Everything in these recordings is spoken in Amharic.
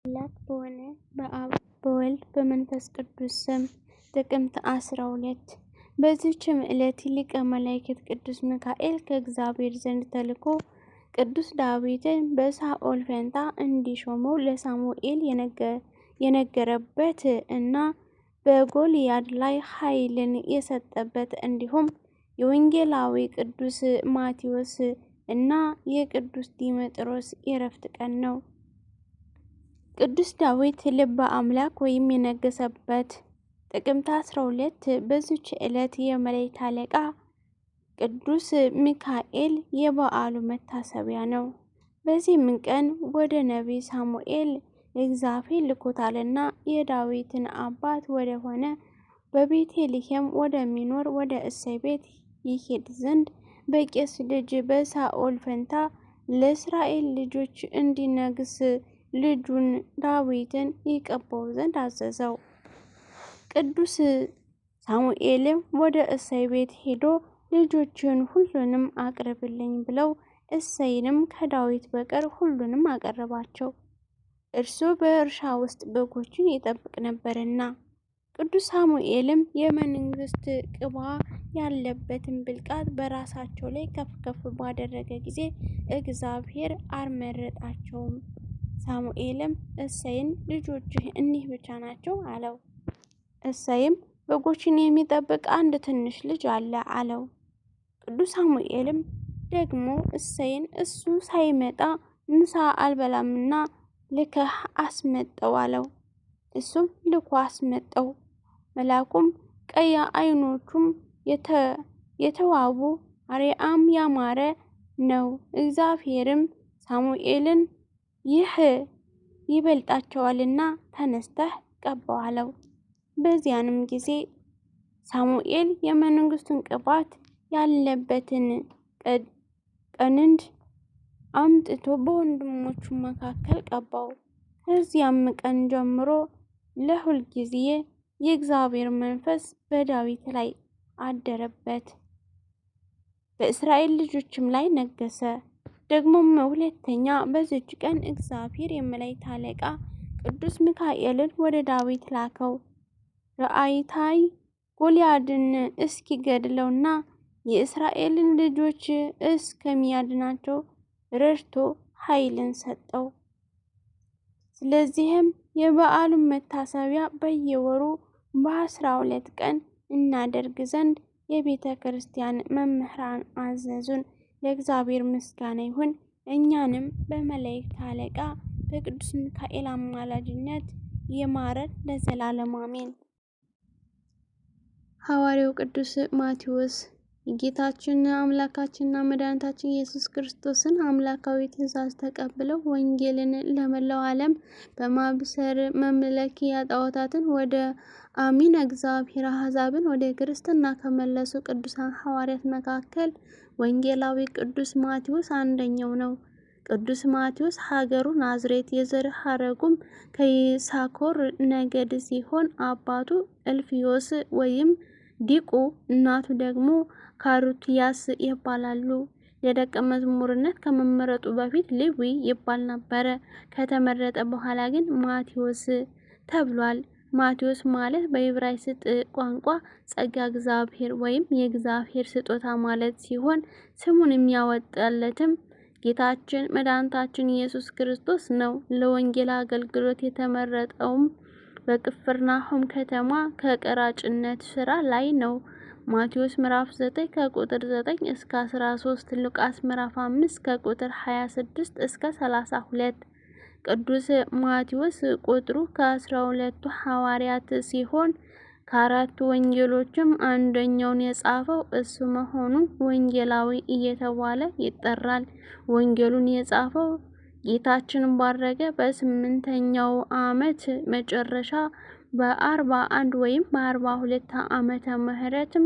አምላክ በሆነ በአብ በወልድ በመንፈስ ቅዱስ ስም ጥቅምት 12 በዚህችም ዕለት ሊቀ መላእክት ቅዱስ ሚካኤል ከእግዚአብሔር ዘንድ ተልኮ ቅዱስ ዳዊትን በሳኦል ፈንታ እንዲሾመው ለሳሙኤል የነገረበት እና በጎልያድ ላይ ኃይልን የሰጠበት እንዲሁም የወንጌላዊ ቅዱስ ማቴዎስ እና የቅዱስ ዲሜጥሮስ የእረፍት ቀን ነው። ቅዱስ ዳዊት ልበ አምላክ ወይም የነገሰበት ጥቅምት 12 በዚች ዕለት የመላእክት አለቃ ቅዱስ ሚካኤል የበዓሉ መታሰቢያ ነው። በዚህም ቀን ወደ ነቢይ ሳሙኤል እግዚአብሔር ልኮታልና የዳዊትን አባት ወደ ሆነ በቤተልሔም ወደሚኖር ወደ እሴይ ቤት ይሄድ ዘንድ በቄስ ልጅ በሳኦል ፈንታ ለእስራኤል ልጆች እንዲነግስ ልጁን ዳዊትን ይቀባው ዘንድ አዘዘው። ቅዱስ ሳሙኤልም ወደ እሴይ ቤት ሄዶ ልጆችን ሁሉንም አቅርብልኝ ብለው እሴይንም ከዳዊት በቀር ሁሉንም አቀረባቸው። እርሱ በእርሻ ውስጥ በጎችን ይጠብቅ ነበርና። ቅዱስ ሳሙኤልም የመንግስት ቅባ ያለበትን ብልቃጥ በራሳቸው ላይ ከፍ ከፍ ባደረገ ጊዜ እግዚአብሔር አልመረጣቸውም። ሳሙኤልም እሴይን ልጆችህ እኒህ ብቻ ናቸው አለው። እሴይም በጎችን የሚጠብቅ አንድ ትንሽ ልጅ አለ አለው። ቅዱስ ሳሙኤልም ደግሞ እሴይን እሱ ሳይመጣ ምሳ አልበላምና ልከህ አስመጠው አለው። እሱም ልኮ አስመጠው። መልአኩም ቀይ ዓይኖቹም የተዋቡ አርያም ያማረ ነው። እግዚአብሔርም ሳሙኤልን ይህ ይበልጣቸዋልና ተነስተህ ቀባው አለው። በዚያንም ጊዜ ሳሙኤል የመንግስቱን ቅባት ያለበትን ቀንድ አምጥቶ በወንድሞቹ መካከል ቀባው። ከዚያም ቀን ጀምሮ ለሁል ጊዜ የእግዚአብሔር መንፈስ በዳዊት ላይ አደረበት፣ በእስራኤል ልጆችም ላይ ነገሰ። ደግሞም ሁለተኛ በዚች ቀን እግዚአብሔር የመላእክት አለቃ ቅዱስ ሚካኤልን ወደ ዳዊት ላከው። ረአይታይ ጎልያድን እስኪገድለውና የእስራኤልን ልጆች እስከሚያድናቸው ረድቶ ኃይልን ሰጠው። ስለዚህም የበዓሉን መታሰቢያ በየወሩ በ12 ቀን እናደርግ ዘንድ የቤተ ክርስቲያን መምህራን አዘዙን። ለእግዚአብሔር ምስጋና ይሁን። እኛንም በመላእክት አለቃ በቅዱስ ሚካኤል አማላጅነት ይማረን ለዘላለም አሜን። ሐዋርያው ቅዱስ ማቴዎስ የጌታችን አምላካችንና መድኃኒታችን ኢየሱስ ክርስቶስን አምላካዊ ትእዛዝ ተቀብለው ወንጌልን ለመላው ዓለም በማብሰር መምለኪያ ጣዖታትን ወደ አሚነ እግዚአብሔር አሕዛብን ወደ ክርስትና ከመለሱ ቅዱሳን ሐዋርያት መካከል ወንጌላዊ ቅዱስ ማቴዎስ አንደኛው ነው። ቅዱስ ማቴዎስ ሀገሩ ናዝሬት፣ የዘር ሐረጉም ከይሳኮር ነገድ ሲሆን አባቱ እልፍዮስ ወይም ዲቁ፣ እናቱ ደግሞ ካሩቲያስ ይባላሉ። ለደቀ መዝሙርነት ከመመረጡ በፊት ሌዊ ይባል ነበረ። ከተመረጠ በኋላ ግን ማቴዎስ ተብሏል። ማቴዎስ ማለት በዕብራይስጥ ቋንቋ ጸጋ እግዚአብሔር ወይም የእግዚአብሔር ስጦታ ማለት ሲሆን ስሙን የሚያወጣለትም ጌታችን መድኃኒታችን ኢየሱስ ክርስቶስ ነው። ለወንጌል አገልግሎት የተመረጠውም በቅፍርናሆም ከተማ ከቀራጭነት ስራ ላይ ነው። ማቴዎስ ምዕራፍ 9 ከቁጥር 9 እስከ 13፣ ሉቃስ ምዕራፍ 5 ከቁጥር 26 እስከ 32። ቅዱስ ማቴዎስ ቁጥሩ ከ12ቱ ሐዋርያት ሲሆን ከአራቱ ወንጌሎችም አንደኛውን የጻፈው እሱ መሆኑ ወንጌላዊ እየተባለ ይጠራል። ወንጌሉን የጻፈው ጌታችን ባረገ በ8ኛው ዓመት መጨረሻ በ41 ወይም በ42 ዓመተ ምህረትም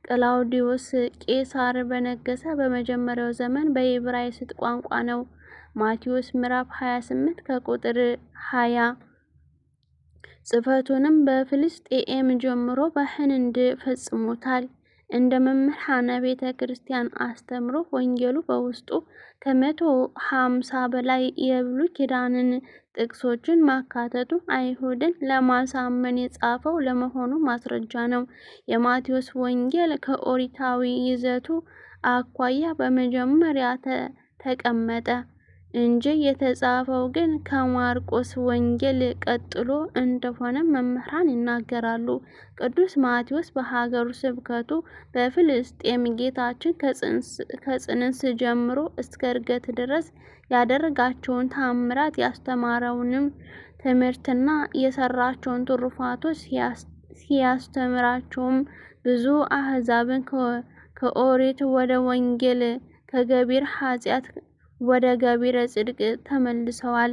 ቅላውዲዮስ ቄሳር በነገሰ በመጀመሪያው ዘመን በዕብራይስጥ ቋንቋ ነው። ማቴዎስ ምዕራፍ 28 ከቁጥር 20። ጽሕፈቱንም በፍልስጤኤም ጀምሮ በህንድ ፈጽሞታል። እንደ መምህራነ ቤተ ክርስቲያን አስተምሮ ወንጌሉ በውስጡ ከ150 በላይ የብሉይ ኪዳንን ጥቅሶችን ማካተቱ አይሁድን ለማሳመን የጻፈው ለመሆኑ ማስረጃ ነው። የማቴዎስ ወንጌል ከኦሪታዊ ይዘቱ አኳያ በመጀመሪያ ተቀመጠ እንጂ የተጻፈው ግን ከማርቆስ ወንጌል ቀጥሎ እንደሆነ መምህራን ይናገራሉ። ቅዱስ ማቴዎስ በሀገሩ ስብከቱ በፍልስጤም ጌታችን ከጽንስ ጀምሮ እስከ ዕርገት ድረስ ያደረጋቸውን ታምራት፣ ያስተማረውንም ትምህርትና የሰራቸውን ትሩፋቶች ሲያስተምራቸውም ብዙ አህዛብን ከኦሪት ወደ ወንጌል፣ ከገቢር ኃጢአት ወደ ገቢረ ጽድቅ ተመልሰዋል።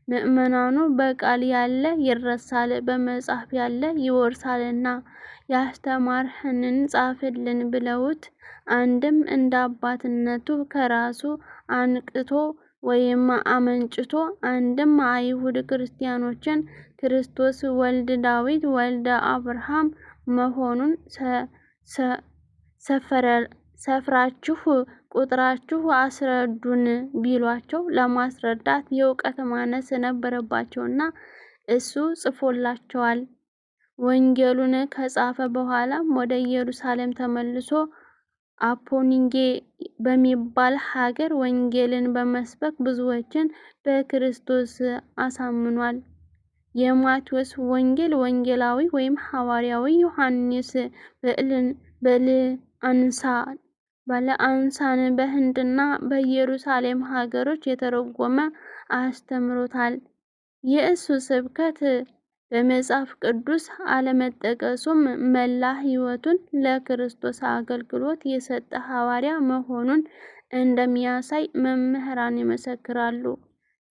ምእመናኑ በቃል ያለ ይረሳል፣ በመጽሐፍ ያለ ይወርሳልና ያስተማርህንን ጻፍልን ብለውት፣ አንድም እንደ አባትነቱ ከራሱ አንቅቶ ወይም አመንጭቶ፣ አንድም አይሁድ ክርስቲያኖችን ክርስቶስ ወልድ ዳዊት ወልደ አብርሃም መሆኑን ሰፍራችሁ ቁጥራችሁ አስረዱን ቢሏቸው ለማስረዳት የእውቀት ማነስ ነበረባቸውና እሱ ጽፎላቸዋል። ወንጌሉን ከጻፈ በኋላም ወደ ኢየሩሳሌም ተመልሶ አፖኒንጌ በሚባል ሀገር ወንጌልን በመስበክ ብዙዎችን በክርስቶስ አሳምኗል። የማቴዎስ ወንጌል ወንጌላዊ ወይም ሐዋርያዊ ዮሐንስ በልአንሳን በህንድና በኢየሩሳሌም ሀገሮች የተረጎመ አስተምሮታል። የእሱ ስብከት በመጽሐፍ ቅዱስ አለመጠቀሱም መላ ሕይወቱን ለክርስቶስ አገልግሎት የሰጠ ሐዋርያ መሆኑን እንደሚያሳይ መምህራን ይመሰክራሉ።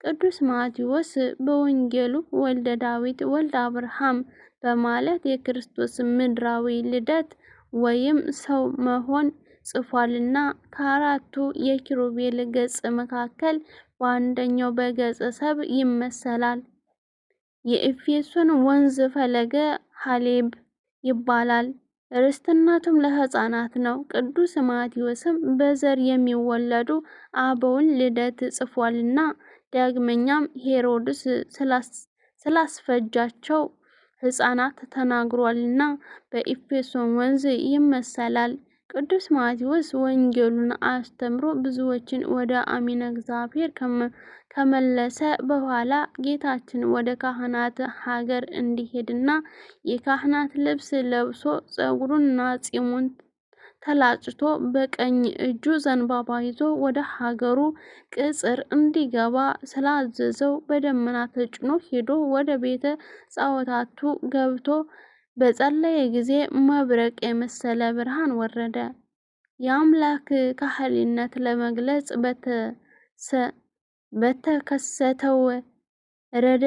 ቅዱስ ማቴዎስ በወንጌሉ ወልደ ዳዊት ወልደ አብርሃም በማለት የክርስቶስ ምድራዊ ልደት ወይም ሰው መሆን ጽፏልና ከአራቱ የኪሩቤል ገጽ መካከል በአንደኛው በገጸ ሰብ ይመሰላል። የኤፌሶን ወንዝ ፈለገ ሐሌብ ይባላል። ርስትነቱም ለሕፃናት ነው። ቅዱስ ማቴዎስም በዘር የሚወለዱ አበውን ልደት ጽፏልና ዳግመኛም ሄሮድስ ስላስፈጃቸው ሕፃናት ተናግሯልና በኤፌሶን ወንዝ ይመሰላል። ቅዱስ ማቴዎስ ወንጌሉን አስተምሮ ብዙዎችን ወደ አሚነ እግዚአብሔር ከመለሰ በኋላ ጌታችን ወደ ካህናት ሀገር እንዲሄድና የካህናት ልብስ ለብሶ ጸጉሩንና ጺሙን ተላጭቶ በቀኝ እጁ ዘንባባ ይዞ ወደ ሀገሩ ቅጽር እንዲገባ ስላዘዘው በደመና ተጭኖ ሄዶ ወደ ቤተ ጣዖታቱ ገብቶ በጸለየ ጊዜ መብረቅ የመሰለ ብርሃን ወረደ። የአምላክ ካህሊነት ለመግለጽ በተከሰተው ረደ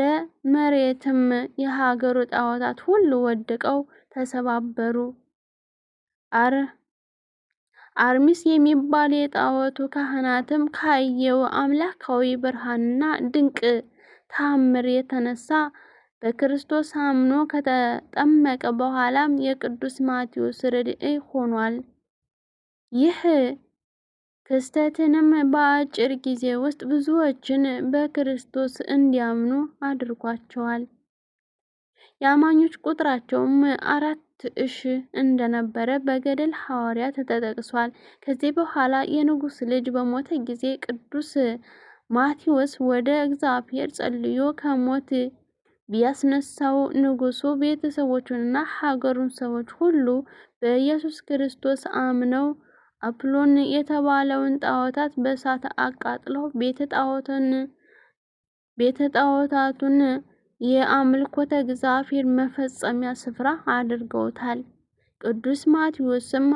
መሬትም የሀገሩ ጣዖታት ሁሉ ወድቀው ተሰባበሩ። አርሚስ የሚባል የጣዖቱ ካህናትም ካየው አምላካዊ ብርሃንና ድንቅ ታምር የተነሳ በክርስቶስ አምኖ ከተጠመቀ በኋላም የቅዱስ ማቴዎስ ረድኤ ሆኗል። ይህ ክስተትንም በአጭር ጊዜ ውስጥ ብዙዎችን በክርስቶስ እንዲያምኑ አድርጓቸዋል። የአማኞች ቁጥራቸውም 4000 እንደነበረ በገድለ ሐዋርያት ተጠቅሷል። ከዚህ በኋላ የንጉሥ ልጅ በሞተ ጊዜ ቅዱስ ማቴዎስ ወደ እግዚአብሔር ጸልዮ ከሞት ቢያስነሳው ንጉሱ ቤተሰቦቹንና ሀገሩን ሰዎች ሁሉ በኢየሱስ ክርስቶስ አምነው አፕሎን የተባለውን ጣዖታት በእሳት አቃጥለው ቤተ ጣዖታቱን የአምልኮተ እግዚአብሔር መፈጸሚያ ስፍራ አድርገውታል። ቅዱስ ማቴዎስም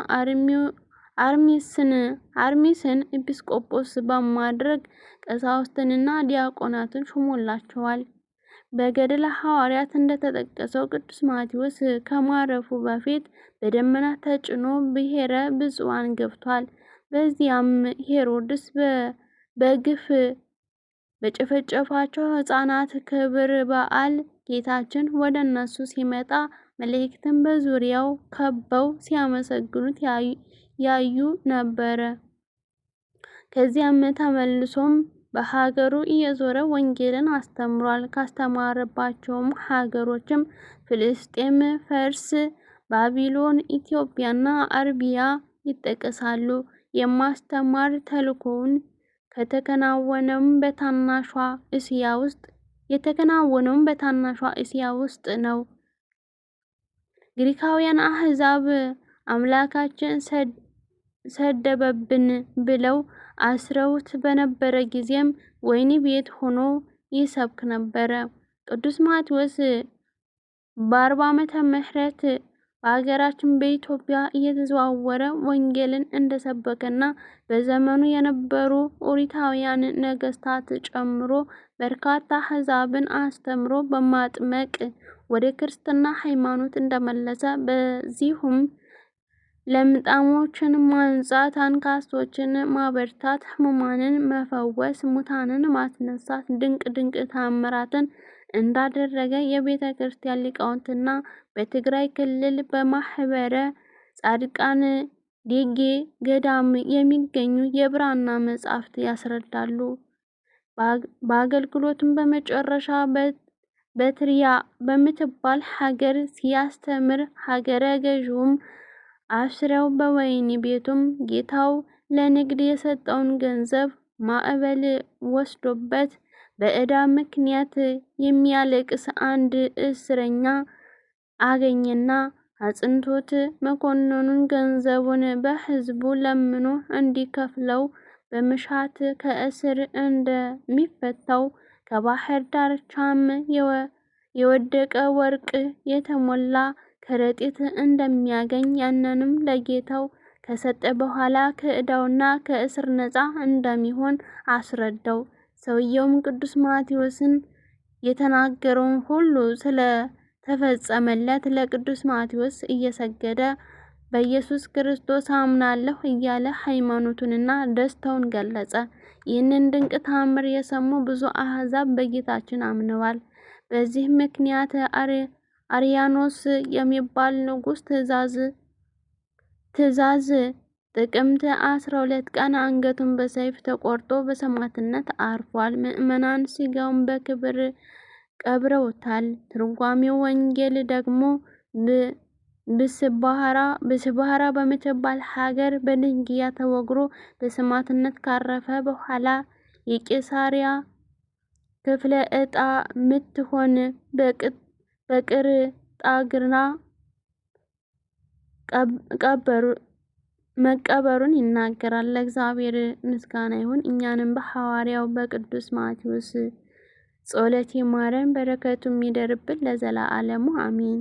አርሚስን ኤጲስቆጶስ በማድረግ ቀሳውስትንና ዲያቆናትን ሾሞላቸዋል። በገድለ ሐዋርያት እንደተጠቀሰው ቅዱስ ማቴዎስ ከማረፉ በፊት በደመና ተጭኖ ብሔረ ብፁዓን ገብቷል። በዚያም ሄሮድስ በግፍ በጨፈጨፏቸው ሕፃናት ክብር በዓል ጌታችን ወደ እነሱ ሲመጣ መላእክትን በዙሪያው ከበው ሲያመሰግኑት ያዩ ነበረ። ከዚያም ተመልሶም በሀገሩ እየዞረ ወንጌልን አስተምሯል። ካስተማረባቸውም ሀገሮችም ፍልስጤም፣ ፈርስ፣ ባቢሎን፣ ኢትዮጵያና አርቢያ ይጠቀሳሉ። የማስተማር ተልእኮውን ከተከናወነም በታናሿ እስያ ውስጥ የተከናወነውም በታናሿ እስያ ውስጥ ነው። ግሪካውያን አህዛብ አምላካችን ሰደበብን ብለው አስረውት በነበረ ጊዜም ወህኒ ቤት ሆኖ ይሰብክ ነበረ። ቅዱስ ማቴዎስ በ40 ዓመተ ምህረት በሀገራችን በኢትዮጵያ እየተዘዋወረ ወንጌልን እንደሰበከና በዘመኑ የነበሩ ኦሪታውያን ነገስታት ጨምሮ በርካታ አሕዛብን አስተምሮ በማጥመቅ ወደ ክርስትና ሃይማኖት እንደመለሰ፣ በዚሁም ለምጣሞችን ማንጻት፣ አንካሶችን ማበርታት፣ ሕሙማንን መፈወስ፣ ሙታንን ማስነሳት ድንቅ ድንቅ ተአምራትን እንዳደረገ የቤተ ክርስቲያን ሊቃውንትና በትግራይ ክልል በማህበረ ጻድቃን ዴጌ ገዳም የሚገኙ የብራና መጻሕፍት ያስረዳሉ። በአገልግሎቱም በመጨረሻ በትሪያ በምትባል ሀገር ሲያስተምር ሀገረ ገዥውም አስረው በወህኒ ቤቱም ጌታው ለንግድ የሰጠውን ገንዘብ ማዕበል ወስዶበት በዕዳ ምክንያት የሚያለቅስ አንድ እስረኛ አገኘና አጽንቶት መኮንኑን ገንዘቡን በሕዝቡ ለምኖ እንዲከፍለው በመሻት ከእስር እንደሚፈታው፣ ከባህር ዳርቻም የወደቀ ወርቅ የተሞላ ከረጢት እንደሚያገኝ፣ ያንንም ለጌታው ከሰጠ በኋላ ከዕዳውና ከእስር ነፃ እንደሚሆን አስረዳው። ሰውየውም ቅዱስ ማቴዎስን የተናገረውን ሁሉ ስለተፈጸመለት ለቅዱስ ማቴዎስ እየሰገደ በኢየሱስ ክርስቶስ አምናለሁ እያለ ሃይማኖቱንና ደስታውን ገለጸ። ይህንን ድንቅ ተአምር የሰሙ ብዙ አሕዛብ በጌታችን አምነዋል። በዚህ ምክንያት አርያኖስ የሚባል ንጉሥ ትእዛዝ ጥቅምት 12 ቀን አንገቱን በሰይፍ ተቆርጦ በሰማዕትነት አርፏል። ምዕመናን ሥጋውን በክብር ቀብረውታል። ትርጓሜው ወንጌል ደግሞ ብስባራ በምትባል ሀገር በድንጊያ ተወግሮ በሰማዕትነት ካረፈ በኋላ የቄሳሪያ ክፍለ ዕጣ ምትሆን በቅርጣግና መቀበሩን ይናገራል። ለእግዚአብሔር ምስጋና ይሁን። እኛንም በሐዋርያው በቅዱስ ማቴዎስ ጸሎት ይማረን፣ በረከቱ የሚደርብን ለዘላለሙ አሜን።